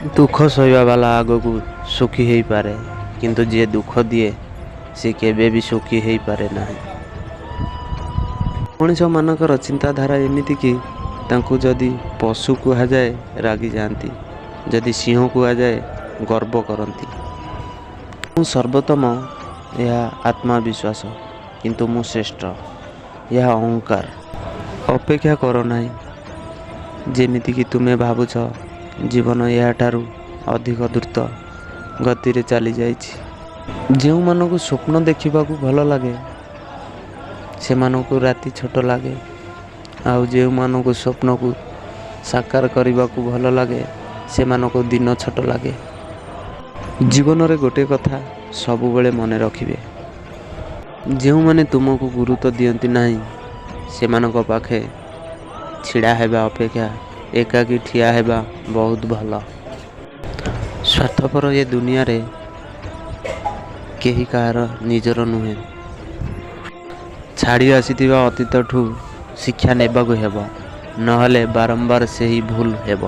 ଦୁଃଖ ସହିବା ବାଲା ଆଗକୁ ସୁଖୀ ହେଇପାରେ, କିନ୍ତୁ ଯିଏ ଦୁଃଖ ଦିଏ ସେ କେବେ ବି ସୁଖୀ ହେଇପାରେ ନାହିଁ। ମଣିଷମାନଙ୍କର ଚିନ୍ତାଧାରା ଏମିତି କି ତାଙ୍କୁ ଯଦି ପଶୁ କୁହାଯାଏ ରାଗିଯାଆନ୍ତି, ଯଦି ସିଂହ କୁହାଯାଏ ଗର୍ବ କରନ୍ତି। ମୁଁ ସର୍ବୋତ୍ତମ, ଏହା ଆତ୍ମବିଶ୍ୱାସ, କିନ୍ତୁ ମୁଁ ଶ୍ରେଷ୍ଠ, ଏହା ଅହଙ୍କାର। ଅପେକ୍ଷା କର ନାହିଁ। ଯେମିତିକି ତୁମେ ଭାବୁଛ, ଜୀବନ ଏହାଠାରୁ ଅଧିକ ଦ୍ରୁତ ଗତିରେ ଚାଲିଯାଇଛି। ଯେଉଁମାନଙ୍କୁ ସ୍ୱପ୍ନ ଦେଖିବାକୁ ଭଲ ଲାଗେ ସେମାନଙ୍କୁ ରାତି ଛୋଟ ଲାଗେ, ଆଉ ଯେଉଁମାନଙ୍କୁ ସ୍ୱପ୍ନକୁ ସାକାର କରିବାକୁ ଭଲ ଲାଗେ ସେମାନଙ୍କୁ ଦିନ ଛୋଟ ଲାଗେ। ଜୀବନରେ ଗୋଟେ କଥା ସବୁବେଳେ ମନେ ରଖିବେ, ଯେଉଁମାନେ ତୁମକୁ ଗୁରୁତ୍ୱ ଦିଅନ୍ତି ନାହିଁ ସେମାନଙ୍କ ପାଖେ ଛିଡ଼ା ହେବା ଅପେକ୍ଷା ଏକାକୀ ଠିଆ ହେବା ବହୁତ ଭଲ। ସ୍ୱାର୍ଥପର ଏ ଦୁନିଆରେ କେହି କାହାର ନିଜର ନୁହେଁ। ଛାଡ଼ି ଆସିଥିବା ଅତୀତଠୁ ଶିକ୍ଷା ନେବାକୁ ହେବ, ନହେଲେ ବାରମ୍ବାର ସେହି ଭୁଲ ହେବ।